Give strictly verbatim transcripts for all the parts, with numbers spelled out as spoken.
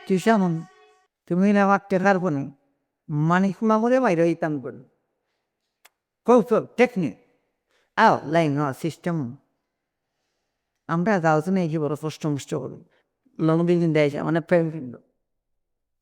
টিউশন, তুমি না আমার টেকার কোনো মানিক মামুরে মাইরা হইতাম করে। কৌশল, টেকনিক, আও, লাইন, সিস্টেম। আমরা গাঁও শুনে কি বড় কষ্ট মষ্ট করি। লং দিন দেয়, মানে প্রেম কিন্তু।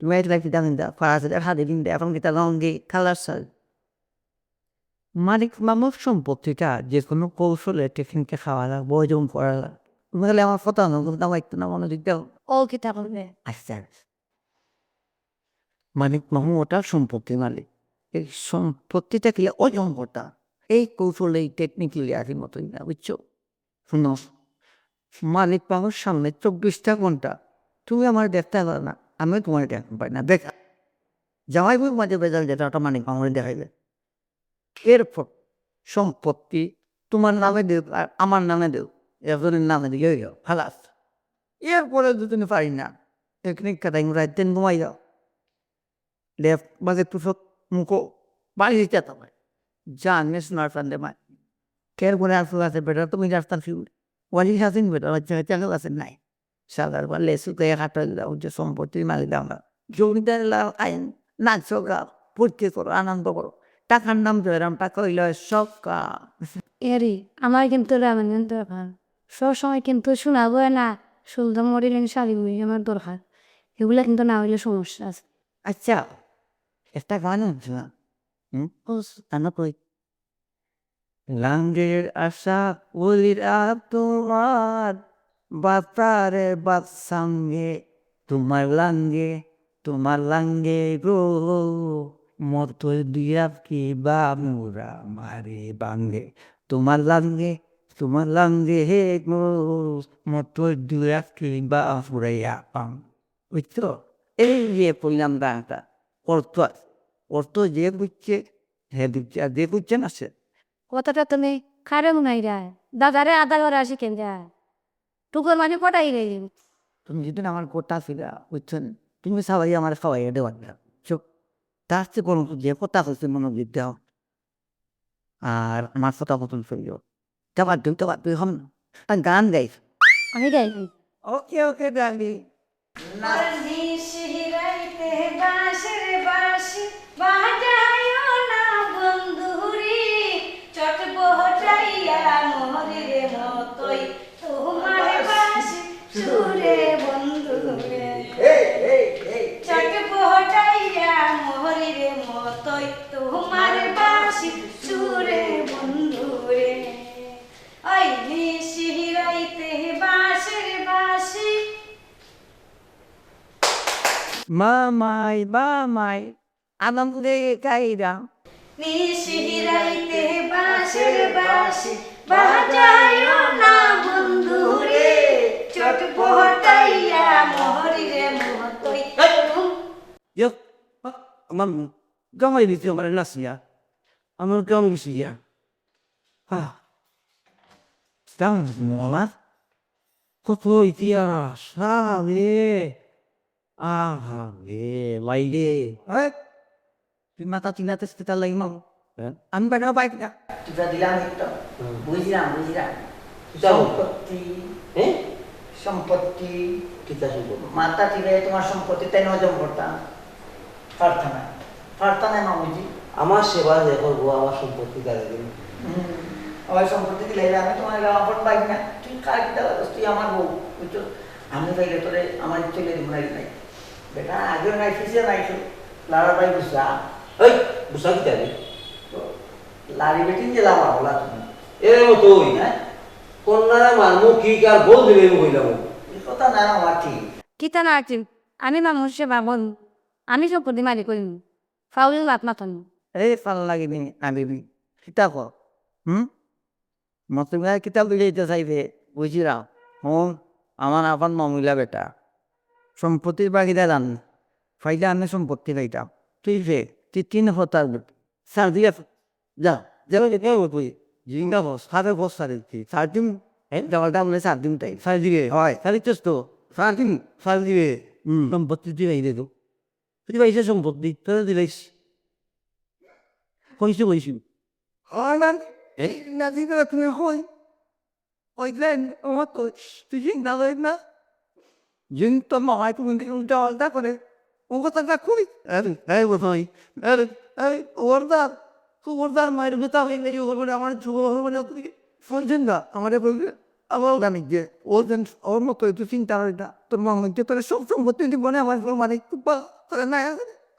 তুমি এটা কিতা কিনতা, পাঁচ হাজার হাতে কিনতে, এখন কিতা লং দি কালার শার্ট। মানিক মামুর সম্পত্তিটা যে কোনো কৌশলে টেকনিকে খাওয়া লাগবে, ওজন করা লাগবে। তুমি খালি আমার কথা না, তুমি আমার একটু না মনে দিতে হবে। ও কিতা করবে? আচ্ছা। মানিক মামু ওটা সম্পত্তির মালিক। এই সম্পত্তিটা কি ওজন করতা? এই কৌশলে, এই টেকনিক্যালি আর কি মতোই না, বুঝছো? শুনো, মানিক মামুর সামনে চব্বিশটা ঘন্টা তুমি আমার দেখতে পারো না, আমিও তোমার দেখতে পাই না। দেখা, জামাই বউর মাঝে বেজাল যেটা, ওটা মানিক মামুরে দেখাইবে। এরপর সম্পত্তি তোমার নামে দেও আর আমার নামে দেও, একজনের নামে দিলে হইল, খালাস। এরপরে যদি তুমি পারি না, টেকনিক কাটাই রাত দিন ঘুমাই যাও। লেফট বাজে তুসক মুখো বাড়ি দিতে তোমার জানে সোনার ফান্দে মায়। কের করে আসল আছে বেটা, তুমি রাস্তার ফিউল ওয়ালি হাসিন বেটা, বাচ্চা কাচ্চা কেউ আছে নাই। সাদার বা লেসু কে হাঁটা দিলাম, যে সম্পত্তির মালিক আমরা। জমিদার লাল আইন, নাচ গাও, ফুর্তি করো, আনন্দ করো, টাকার নাম জয়রাম, টাকা হইলে হয় সব কাম। এরি, আমার কিন্তু রামায়ণ দরকার। সব সময় কিন্তু শোনা যায় না, শুনতে মরিলেন শাড়ি বুড়ি আমার দরকার। এগুলা কিন্তু না হইলে সমস্যা আছে। আচ্ছা, একটা গান আছে না? হুম? বুঝ। গান কই? লাঙ্গের আশা বলিরা তোমার বাতারে বাদ সঙ্গে, তোমার লাঙ্গে, তোমার লাঙ্গে গো, মতই দিয়া কি বা মুরা মারে বাঙ্গে, তোমার লাঙ্গে, তোমার লাঙ্গে হে গো, মতই দিয়া কি বা ফুরাইয়া পাং। বুঝছো? এই যে কইলাম গানটা, অর্থ আছে। অর্থ যে বুঝছে, হে বুঝছে, আর যে বুঝছে না, সে। কথাটা তুমি কারে হুনাইরায়? দাদারে আদা করা শিখেন যায়। টুকুর মানে কটাই রে। তুমি যদি আমার কথা ছিলা, বুঝছো নি? তুমি সবাই আমার খাওয়াইয়া দেওয়ার না। চুপ। তার চেয়ে বরং যে কথা কইছে মনোযোগ দাও। আর আমার কথা মতন চলিও। তা বাদ দিও, তা বাদ দিও, এখন একটা গান গাই। আমি গাই। ওকে, ওকে, গান গাই। নিশিরাইতে বাঁশির বাঁশি বাজাইও না বন্ধুরে, চটবটাইয়া মরিরে মতই তোমার বাঁশি সুরে বন্ধুরে। চটবটাইয়া মরিরে মতই তোমার বাঁশি সুরে বন্ধুরে। ওই নিশিরাইতে বাঁশির বাঁশি। মামাই, মামাই, আনন্দে গাইরা। নিশিরাইতে বাঁশির বাঁশি বাজাইও না বন্ধুরে, চটপটাইয়া মহরিরে মহতই। ইয়ো, আমার গামাই দিছে আমার নাচিয়া। আমার গাম গেছি গিয়া। আহ। গাম মলা। কত ইতিহাস। আরে। আহা রে, মাইরে। এই, তুই মাথা চিল্লাতে সেটা লাগি মামু। হ্যাঁ? আমি বেটা বাইক না। তুই দিলাম একটু। হুম। বুঝলাম, বুঝলাম। কিতা বলবো? সম্পত্তি। হ্যাঁ? সম্পত্তি। কিতা সম্পত্তি? মাথা চিল্লায় তোমার সম্পত্তি তাই হজম করতাম। পারতাম না। পারতাম না, মামুজি। আমার সেবা যে করবো, আমার সম্পত্তি তারে দিন। হুম। আমার সম্পত্তি দিলে আমি তোমার গ্রাম ফোন পাই না। তুই কার কিতা করস? তুই আমার বউ। বুঝছো? আমি পাইলে তোরে আমার চলে দিব না, নাই। বেটা, আগেও নাই, পিছে নাই, তো লাড়া ভাই বুঝা। এই, বুঝা কিতা রে? লাড়ি বেটিন যে লাড়া হলা তুমি। এ রে মতই। হ্যাঁ? কন্যারা মারমু কি কার বল দিলে আমি কইলাম। এই কথা না, আমার ঠিক। কিতা না ঠিক? আমি মানুষ সেবা করমু। আমি সম্পত্তি মালিক করিমু। ফাউল লাত মাতন। এই ফাল লাগি দিন, আমি দিন। কিতা কর? হুম? মতলব কিতা বুঝাইতে চাইবে? বুঝিলাম। হুম, আমার আফার মামুলা বেটা। সম্পত্তির বাগিদার আমি। ফাইলে আমি সম্পত্তি পাইতাম। তুই ফে, তুই তিন হতার বেটা। সার দিয়া যা, যা, যা, যা, তুই। জিঙ্গা বস, সারে বস, সারে তুই। সার দিন, হ্যাঁ, জলটা বলে সার দিন তাই। সার দিবে, হয়। সার দিচ্ছস তো? সার দিন, সার দিবে। হুম। সম্পত্তি তুই পাইবে তো। তুই পাইছে সম্পত্তি, তোরা দিলাইস। কইছে, কইছে। আমার নাম, এই নাজিবে তুমি কই? ওই দেন, আমার তো তুই চিন্তা করিস না। জিন তো মামায় কোনোদিন উল্টা পাল্টা করে। ও কথা কই? আরে, এই বোধহয়, আরে, এই খবরদার, খবরদার, মায়ের কথা হয়ে গেছে, ওর বলে আমার যুব হবে না তুই। শুনছেন না? আমারে বলবে, আমার ওখানে গিয়ে, ও যেন ওর মতো একটু চিন্তা করে না। তোর মা হচ্ছে তোর সব সম্পত্তি দিব না, আমার বউ মানে একটু বা-, করে না,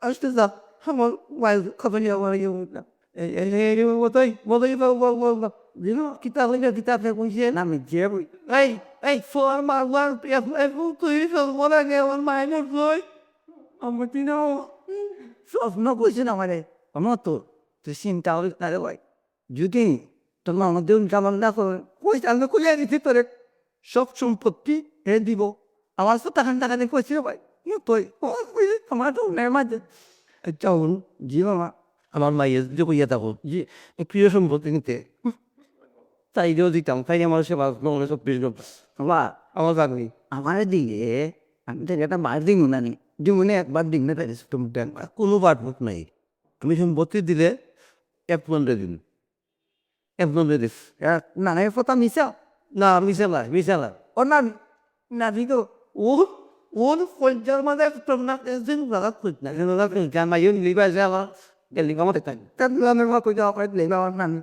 আসতে যা, আমার মায়ের কথা নিয়ে আমার ইয়ে হবে না। এই, এই, এই, এই, বোধহয়, বোধহয়, বল, বল, বল, বল। জিনু, কিতা হইলো, কিতা ফের কইছে? না, আমি যে বই। এই, এই, ফোন মার, মার, এ, এ, তুই তো মনে হয় আমার মায়ের বই। আমি তো না, স্বপ্ন কইছে না আমারে। আমার তো, তুই চিন্তা করিস না রে ভাই। যদি তোর মামার দিন কামাল না করে, কই আমি কই আনি ভিতরে সব সম্পত্তি হে দিব। আমার তো টাকা টাকা নিয়ে কইছে রে ভাই। ইয়ে তুই, ও, ওই যে তোমার তো নেই মাঝে। আচ্ছা, বলুন, জি মামা, আমার মাইয়ে যদি কইয়া থাকো, জি, প্রিয় সম্পত্তি নিতে, তাই দিয়েও দিতাম, তাই আমার সেবা গ্রহণে চব্বিশ ঘন্টা। বাবা, আমার জানি। আমার দিলে, আমি তো এটা বার দিন না নি। জীবনে একবার দিন না, তাই তুমি দেন। কোনো বার ভোট নাই। তুমি সম্পত্তি দিলে, এক পনেরো দিন। এক পনেরো দিন। এ, না, না, এ কথা মিছা। না, মিছা না, মিছা না। ও না, না, দিত। ও, ওর পঞ্চাশ মাঝে তোর না, একদিন দাদা খুঁজ না। একদিন দাদা খুঁজ না, আমার ইয়ে নিবা যে আমার, গেলি আমার তাই। তার নামে মা কই যাওয়া করে দিলে, আমার নামে।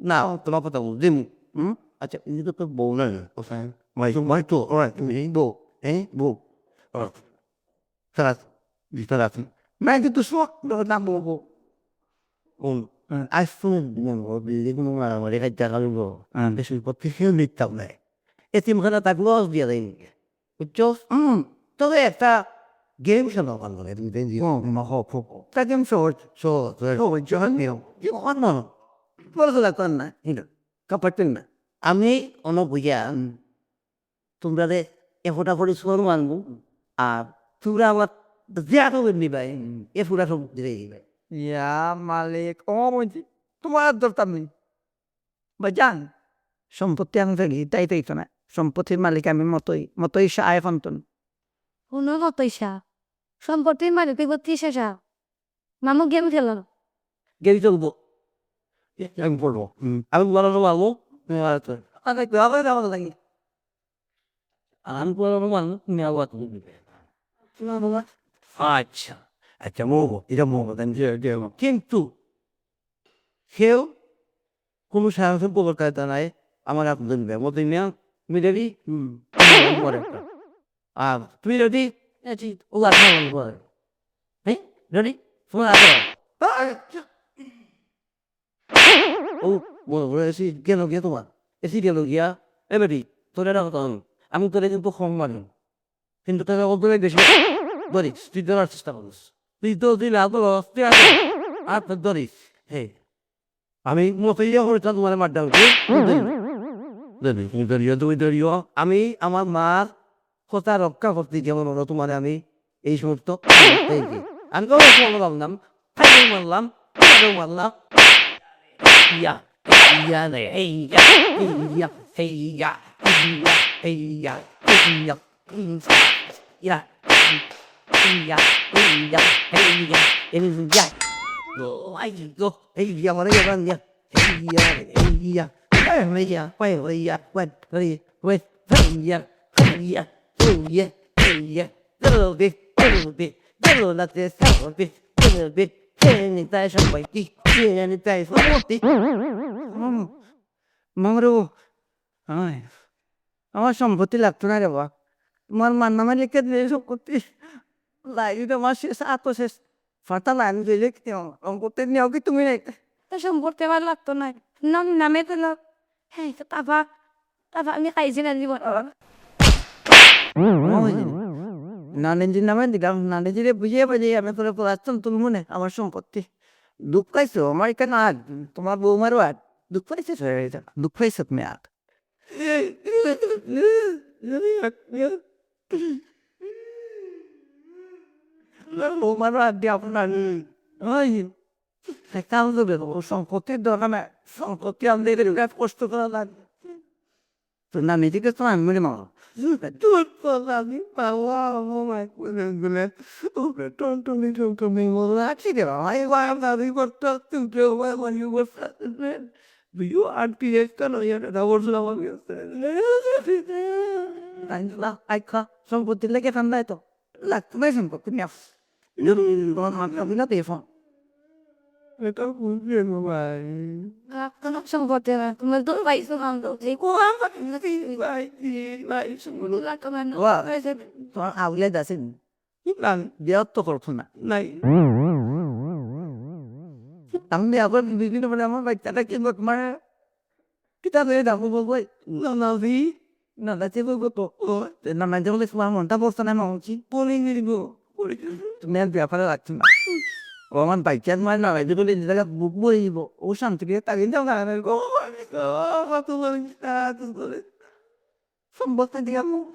না, তোমার কথা বল, দিমু। হুম? আচ্ছা, এই যে তোর বউ না, কোথায়? ভাই, ভাই তো, ওরা, তুমি এই বউ, এই বউ। ওরা, তারা, তারা, না, কিন্তু শোক, না, বউ, বউ। হুম। আজ তো, বউ, বউ, বিল্ডিং, বউ, মারামারি, খাইতে খালি বউ। হ্যাঁ। বেশি করতে কেউ নিতাম নাই। এতিমখানা তাক লস দিয়ে দেয়নি। বুঝছো? হুম। তবে একটা গেম খেলা ভালো লাগে, তুমি দেখি। হুম, হুম, হোক, হোক, হোক। তা গেম সহজ। সহজ, সহজ। সহজ, সহজ নিয়ম। কি অন্য? বড় খেলা কর না, ঠিক আছে। কাপড় না। আমি অন বুঝা, তোমরা রে একটা করে সুয়ার মারবো, আর তোমরা আমার যে আটক নিবাই, এ পুরা সব দিয়ে দিবাই। ইয়া মালিক, ও মজি, তোমার আর দরকার নেই। ভাইজান, সম্পত্তি আমি থাকি, তাই তাই তো না। সম্পত্তির মালিক আমি মতই, মতই শাহ এখন তো না। কোনো মতই শাহ। সম্পত্তির মালিক তুই বত্রিশে শাহ। মামু গেম খেলো না। গেম খেলবো। গেম খেলবো। হুম। আমি বড় বড় মামু, তুমি আর তো। আরে, বাবা, বাবা, লাগে। আমি বড় বড় মামু, তুমি আবার তুমি দিবে। আচ্ছা। আচ্ছা, মরবো। এটা মরবো, তাই না? যে, যে, কিন্তু কেউ কোনো সাহসে বলার কায়দা নাই। আমার আপনি দিবে। মতো নিয়ে, তুমি রেডি? হুম। মরে। আর তুই রেডি? রেডি। ও আর ভালো করে। হ্যাঁ? রেডি? তোমার আগে। ও, বড়, বড়, এসি গেল গিয়া তোমার। এসি গেল গিয়া। এ বেটি, তোর এটা কথা আমি। আমি তোরে কিন্তু কম মানি। কিন্তু তোর ওপরে বেশি ধরিস, তুই ধরার চেষ্টা করিস। তুই তো তুই না ধরস, তুই আর আর তো ধরিস। হে। আমি মতো ইয়ে করে তোমার মার ডাউন। ধরিও, তুমি ধরিও। আমি আমার মার কথা রক্ষা করতে যেমন হলো তোমার আমি এই সমস্ত এই যে আমি তো বললাম না, তাইও মারলাম, তাইও মারলাম। ইয়া, ইয়া রে, এই ইয়া, এই ইয়া, এই ইয়া, এই ইয়া, এই ইয়া, এই ইয়া, ইয়া, ইয়া, এই ইয়া, এই ইয়া, এই ইয়া। ও, আই গো, এই ইয়া, মানে ইয়া, ইয়া, এই ইয়া, এই ইয়া, এই ইয়া, এই ইয়া, এই ইয়া, এই ইয়া, এই ইয়া। Little bit, little bit, little like this, little bit, little bit. Anytime somebody, anytime somebody. মামু, মামু রে, ও, আয়, আমার সম্পত্তি লাগতো না রে বা। তোমার মার নামে লিখে দিলে সম্পত্তি। লাইলি তো আমার শেষ, আর তো শেষ। ফাটা লাইন দিলে কি সম্পত্তি নিয়েও কি তুমি নাই? তো সম্পত্তি আমার লাগতো না। নাম, নামে তো না। হ্যাঁ, তো বাবা, বাবা, আমি খাইছি না জীবন। নানিজির নামে দিলাম, নানিজিরে বুঝিয়ে বুঝিয়ে আমি তোরে পড়াচ্ছাম, তুলমু নে আমার সম্পত্তি। দুঃখ পাইছো, আমার এখানে আর তোমার বৌমারও আর দুঃখ পাইছো, দুঃখ পাইছো তুমি আর। বৌমারও আর দিয়ে আপনার ওই একটা আমাদের বেরোবো, সম্পত্তির দরকার নাই, সম্পত্তি আমাদের এখানে কষ্ট করা লাগে। তো না, নিজেকে তো আমি মনে মামা। তোর তো আমি বাবা, আমার মায়ের কোলে কোলে, ওকে টনটনি টনটনি বলে রাখি রে বাবা, এই বাবা, আমি করতে আসতে উঠে, ও বাবা, আমি করতে আসতে। দুইও আন্টি একটা নয়, একটা ডাবল আমার কাছে। আইচ্ছা, সম্পত্তির লাগি কান্দায় তো। লাগতো না সম্পত্তি নিয়া। তোমার মাথা দিলা তো এখন। এটা বুঝবে না ভাই। লাগতো না সম্পত্তি না। তোমার দূর ভাই, তোমার দূর ভাই। কোরআন ভাই, ভাই, ভাই, সম্পত্তি লাগতো না। বাহ। তোমার আউলে দাসিন। না, বিয়ার তো করছো না। নাই। আমি আবার বিভিন্ন মানে আমার বাচ্চাটা কি তোমার কিতা হয়ে যাবো বলবো? না, না, জি। না, না, যে বলবো তো, ও, না, না, যে বলে তোমার মনটা বসছে না, মামুজি। বলি নিব। তুমি আর ব্যাপারে রাখছি না। ও আমার বাচ্চার মায়ের না, এই বলে যে জায়গা বুক বই দিব। ও শান্তি পেয়ে তাকে যাও না, আমি গো, আমি গো, কত বলি, কত বলি। সম্পত্তি দিয়া মু-,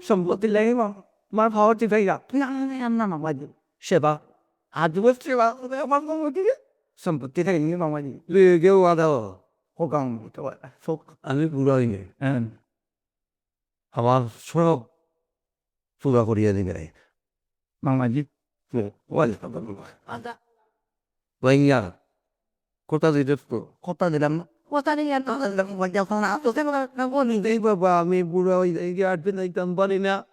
সম্পত্তি লাগে মা-, মার ভাওয়া ঠিক হয়ে যা। না, না, না, না, না, বাজে। সেবা। আজ বলছি, বাবা, আমার সম্পত্তি সম্পত্তি থাকে নি, মামা জি। তুই কেউ আদাও। হোক, আমি বুঝতে পারি না। হোক। আমি বুড়া হয়ে যাই। হ্যাঁ। আমার সব পুরা করিয়া দিবে। মামাজি, ওয়াল। আদা। ভাইয়া, কথা দিতে তো। কথা দিলাম না। কথা দিলাম না। কথা দিলাম, ভাইয়া, এখন আর তো দেবো না, বলি। এই বাবা, আমি বুড়া হয়ে যাই, আর দিন আইতাম পারি না।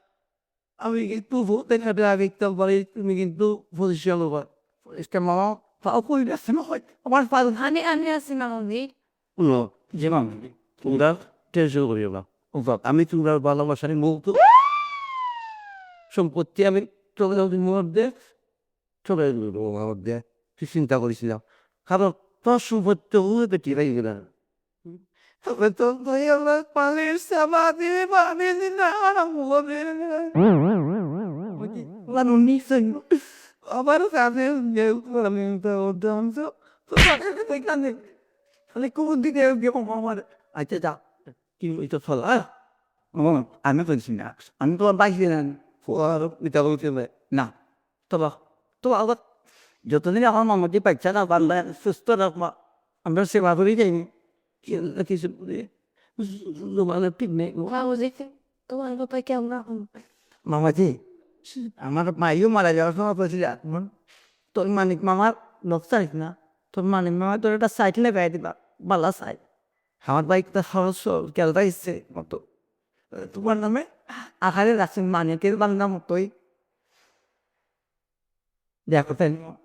আমি কিন্তু ভূতের হাতে আগে দিতাম পারি, তুমি কিন্তু পজিশন ওভার। পরিষ্কার মামা, তাও কই না, শোনো, হয়। আমার পাল। আমি, আমি আছি, মামাজি। শুনো, যে মামা, তোমরা টেনশন করিও না। ও বাপ, আমি তোমরা ভালোবাসার মুহূর্ত সম্পত্তি আমি তোমরা মধ্যে চলে যাবো মধ্যে। তুই চিন্তা করিস না। কারণ তোর সম্পত্তি হলে তো টিকাই গেল। তবে তো তুই আমার পানির সাবাদি, পানি দিনা হবে। আমার উনিশ আবার কাজে যে আমি তো, তো, তো, এখানে খালি কোন দিকে গেলাম আমার। আচ্ছা, যা। কি ওই তো ফল, হ্যাঁ? ও, আমি বলছি না। আমি তো বাইক দিলাম। ও, আর এটা বলতে হবে। না। তো বা-, তো আবার যতদিন আমার মামাজি বাচ্চা না বাড়লে সুস্থ রাখবা, আমরা সেবা করি যাইনি। কি, কিছু করি। জমানো ঠিক নেই। বাবুজি, তোমার বাবা কেমন এখন? মামাজি, আমার মাইও মারা যাওয়ার সময় বলছিল, "এখন তোর মানিক মামার লোক চাইস না, তোর মানিক মামা তোর একটা সাইকেল লাগাই দিবা, বালা সাইকেল।" আমার বাইকটা খরচ গেলটা ইচ্ছে মতো। তোমার নামে আহারে রাখছেন মানিকের বাংলা মতোই। দেখো তাই না?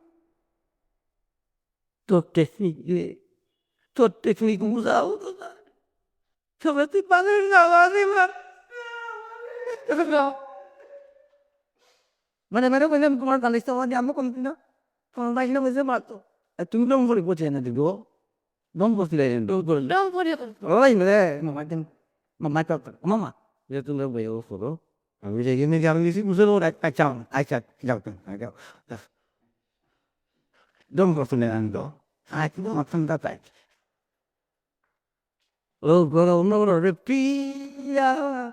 তোর টেকনিক রে, তোর টেকনিক বুঝাও তো না। তবে তুই পানির না, পানির না। মানে, মানে, মানে, তোমার কালিশ তো আমার জানবো কোনদিন না? তোমার বাইক না বুঝতে পারতো। আর তুমি তো মনে করছো না, দিদি গো? দম করছিলে, দম করে। দম করে। ওই রে, মামা, দিন, মামা, তো, মামা, যে তুমি বই ও করো। আমি যে এখানে যাবো, বেশি বুঝে দেবো, আচ্ছা, আচ্ছা, যাও তুমি, যাও। দম করছিলে, আমি তো। আচ্ছা, তোমার ঠান্ডা তাই। ও গরম রে পিয়া,